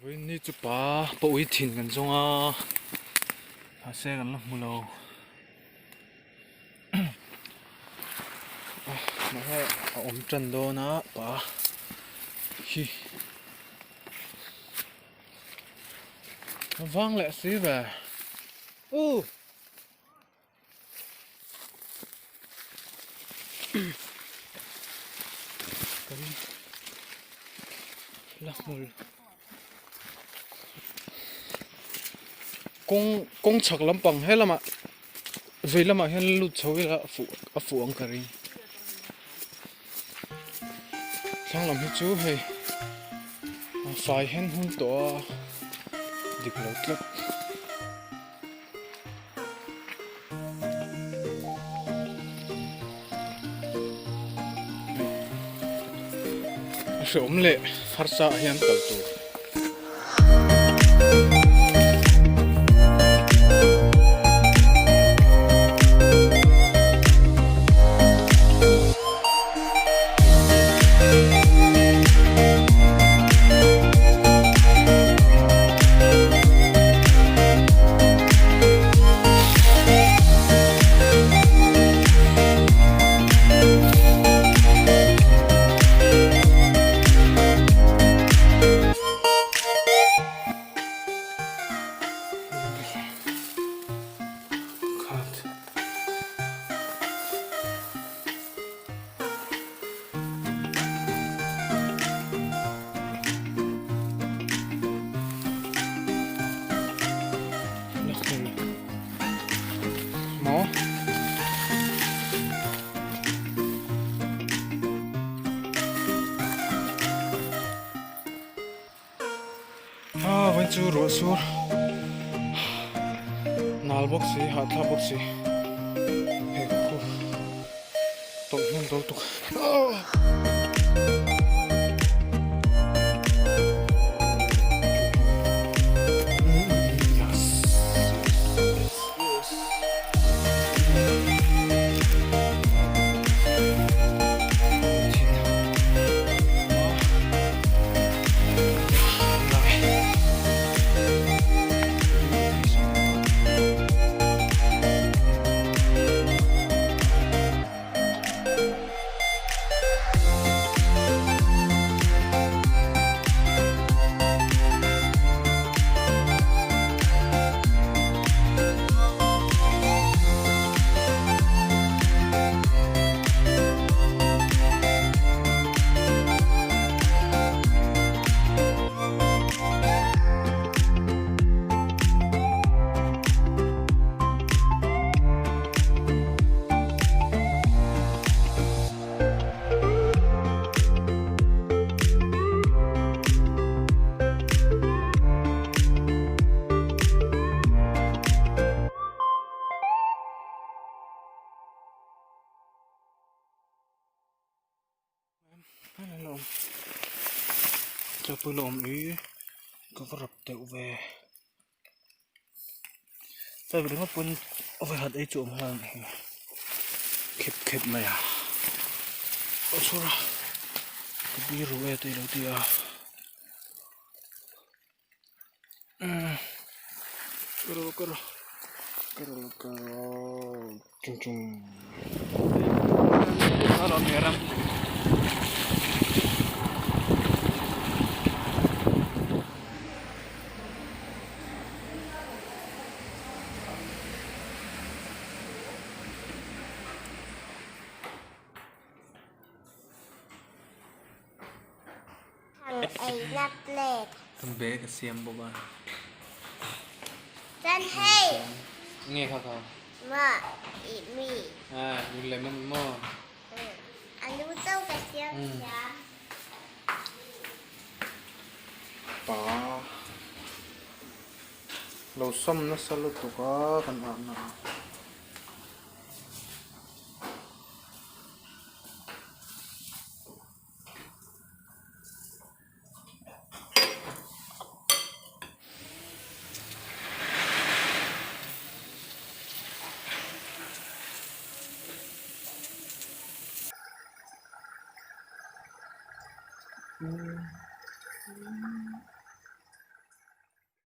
Vawiin chu pa pa ui thin kan zawng a mahse kan la hmu lo mahse a awm tan dawn a pa hi a vang leh si ve u. Kan la hmul kawng kawng chhak lampang he lamah vei lamah hian lut chho ila a fuh a fuh ang ka ring thlang lam hi chu hei a fai hen hun tawh a dik lo tlat. A hreawm leh harsa ah hian kal tur. A vawiin chu ruah sur nal bawk si hahthlak bawk si hei khu tawlh hnem dawl tuk. Chapul a awm i ka va rap deuh ve chai ringawt pawn vawi khat ei chu awm nghal ang hi khep khep mai a aw chhura ka biru e te ilo ti a karo karo karo karo chung chung Thang eina plate. Bag a siam bawk a. Chuan hei. Nge kha kha. Ma i mi. A nu lem ani maw. A nu chauh ka siam thiam. Pa lo sawm nasa lutuk a kan ahna ah.